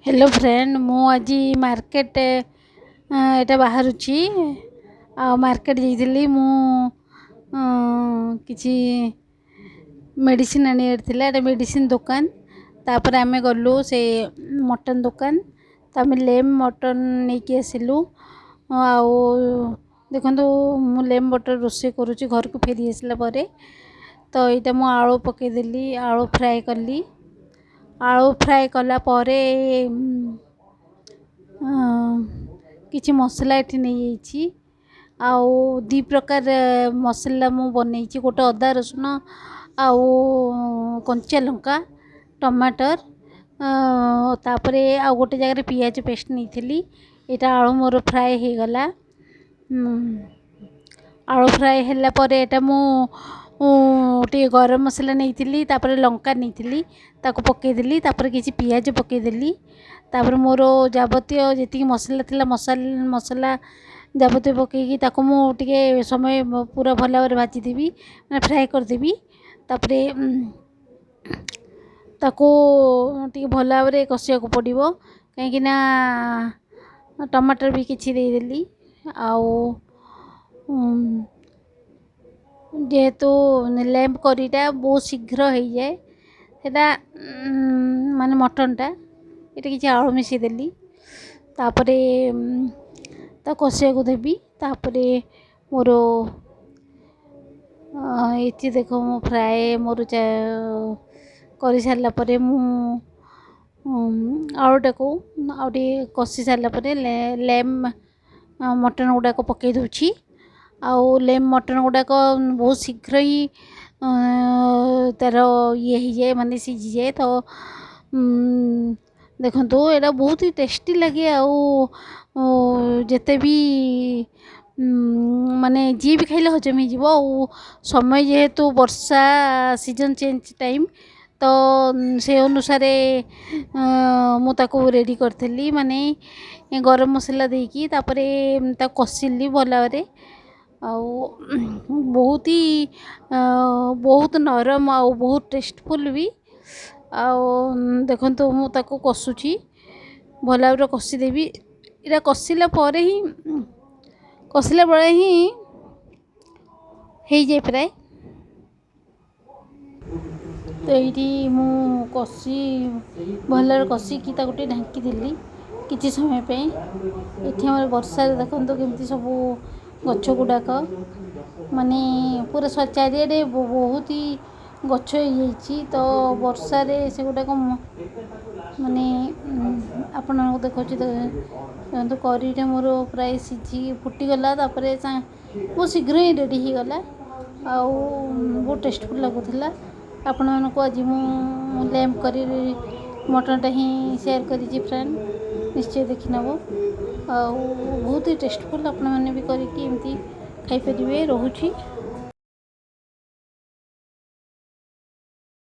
Hello friend, ମୁଁ ଆଜି market ଏଇଟା ବାହାରୁଛି। ଆଉ ମାର୍କେଟ ଯାଇଥିଲି ମୁଁ, କିଛି ମେଡ଼ିସିନ ଆଣିବାର ଥିଲା। ଏଇଟା ମେଡ଼ିସିନ ଦୋକାନ। ତାପରେ ଆମେ ଗଲୁ ସେ ମଟନ୍ ଦୋକାନ, ତ ଆମେ ଲେମ୍ ମଟନ୍ ନେଇକି ଆସିଲୁ। ଆଉ ଦେଖନ୍ତୁ, ମୁଁ ଲେମ୍ ମଟନ୍ ରୋଷେଇ କରୁଛି ଘରକୁ ଫେରି ଆସିଲା ପରେ। ତ ଏଇଟା ମୁଁ ଆଳୁ ପକାଇଦେଲି, ଆଳୁ ଫ୍ରାଏ କଲି। ଆଳୁ ଫ୍ରାଏ କଲା ପରେ କିଛି ମସଲା ଏଠି ନେଇଯାଇଛି। ଆଉ ଦୁଇ ପ୍ରକାର ମସଲା ମୁଁ ବନେଇଛି, ଗୋଟେ ଅଦା ରସୁଣ ଆଉ କଞ୍ଚା ଲଙ୍କା ଟମାଟର, ତାପରେ ଆଉ ଗୋଟେ ଜାଗାରେ ପିଆଜ ପେଷ୍ଟ ନେଇଥିଲି। ଏଇଟା ଆଳୁ ମୋର ଫ୍ରାଏ ହେଇଗଲା। ଆଳୁ ଫ୍ରାଏ ହେଲା ପରେ ଏଇଟା ମୁଁ ଟିକେ ଗରମ ମସଲା ନେଇଥିଲି, ତାପରେ ଲଙ୍କା ନେଇଥିଲି, ତାକୁ ପକାଇଦେଲି। ତାପରେ କିଛି ପିଆଜ ପକାଇଦେଲି। ତାପରେ ମୋର ଯାବତୀୟ ଯେତିକି ମସଲା ଥିଲା, ମସଲା ଯାବତୀୟ ପକାଇକି ତାକୁ ମୁଁ ଟିକେ ସମୟ ପୁରା ଭଲ ଭାବରେ ଭାଜିଦେବି, ମାନେ ଫ୍ରାଏ କରିଦେବି। ତାପରେ ତାକୁ ଟିକେ ଭଲ ଭାବରେ କଷିବାକୁ ପଡ଼ିବ, କାହିଁକିନା ଟମାଟର ବି କିଛି ଦେଇଦେଲି। ଆଉ ଯେହେତୁ ଲେମ୍ପ କରିଟା ବହୁତ ଶୀଘ୍ର ହେଇଯାଏ ସେଇଟା, ମାନେ ମଟନ୍ଟା। ଏଠି କିଛି ଆଳୁ ମିଶାଇଦେଲି, ତାପରେ ତାକୁ କଷିବାକୁ ଦେବି। ତାପରେ ମୋର ଏଠି ଦେଖ, ମୁଁ ଫ୍ରାଏ ମୋର କରିସାରିଲା ପରେ ମୁଁ ଆଳୁଟାକୁ ଆଉ ଟିକେ କଷି ସାରିଲା ପରେ ଲେମ୍ ମଟନ୍ ଗୁଡ଼ାକ ପକାଇ ଦେଉଛି। ଆଉ ଲେମ୍ ମଟନ୍ ଗୁଡ଼ାକ ବହୁତ ଶୀଘ୍ର ହିଁ ତା'ର ଇଏ ହେଇଯାଏ, ମାନେ ସିଝିଯାଏ। ତ ଦେଖନ୍ତୁ, ଏଇଟା ବହୁତ ହି ଟେଷ୍ଟି ଲାଗେ। ଆଉ ଯେତେ ବି ମାନେ ଯିଏ ବି ଖାଇଲେ ହଜମ ହେଇଯିବ। ଆଉ ସମୟ ଯେହେତୁ ବର୍ଷା ସିଜନ୍ ଚେଞ୍ଜ ଟାଇମ୍, ତ ସେ ଅନୁସାରେ ମୁଁ ତାକୁ ରେଡ଼ି କରିଥିଲି, ମାନେ ଗରମ ମସଲା ଦେଇକି ତାପରେ ତାକୁ କଷିଲି ଭଲ ଭାବରେ। ଆଉ ବହୁତ ହି ବହୁତ ନରମ ଆଉ ବହୁତ ଟେଷ୍ଟଫୁଲ୍ ବି। ଆଉ ଦେଖନ୍ତୁ, ମୁଁ ତାକୁ କଷୁଛି, ଭଲ ଭାବରେ କଷିଦେବି। ଏଇଟା କଷିଲା ପରେ ହିଁ, କଷିଲା ବେଳେ ହିଁ ହେଇଯାଏ ପ୍ରାୟ। ତ ଏଇଠି ମୁଁ କଷି ଭଲରେ କଷିକି ତାକୁ ଟିକେ ଢାଙ୍କିଦେଲି କିଛି ସମୟ ପାଇଁ। ଏଠି ଆମର ବର୍ଷାରେ ଦେଖନ୍ତୁ କେମିତି ସବୁ ଗଛ ଗୁଡ଼ାକ, ମାନେ ପୁରା ଚାରିଆଡ଼େ ବହୁତ ହି ଗଛ ହେଇଯାଇଛି। ତ ବର୍ଷାରେ ସେଗୁଡ଼ାକ ମାନେ ଆପଣଙ୍କୁ ଦେଖାଉଛି। ଦେଖନ୍ତୁ, କରିଟା ମୋର ପ୍ରାୟ ସିଝି ଫୁଟିଗଲା, ତାପରେ ବହୁତ ଶୀଘ୍ର ହିଁ ରେଡ଼ି ହେଇଗଲା ଆଉ ବହୁତ ଟେଷ୍ଟଫୁଲ୍ ଲାଗୁଥିଲା। ଆପଣମାନଙ୍କୁ ଆଜି ମୁଁ ଲେମ୍ପ କରି ମଟନ୍ଟା ହିଁ ସେୟାର କରିଛି ଫ୍ରେଣ୍ଡ, ନିଶ୍ଚୟ ଦେଖିନେବ। ଆଉ ବହୁତ ହି ଟେଷ୍ଟଫୁଲ୍, ଆପଣମାନେ ବି କରିକି ଏମିତି ଖାଇପାରିବେ। ରହୁଛି।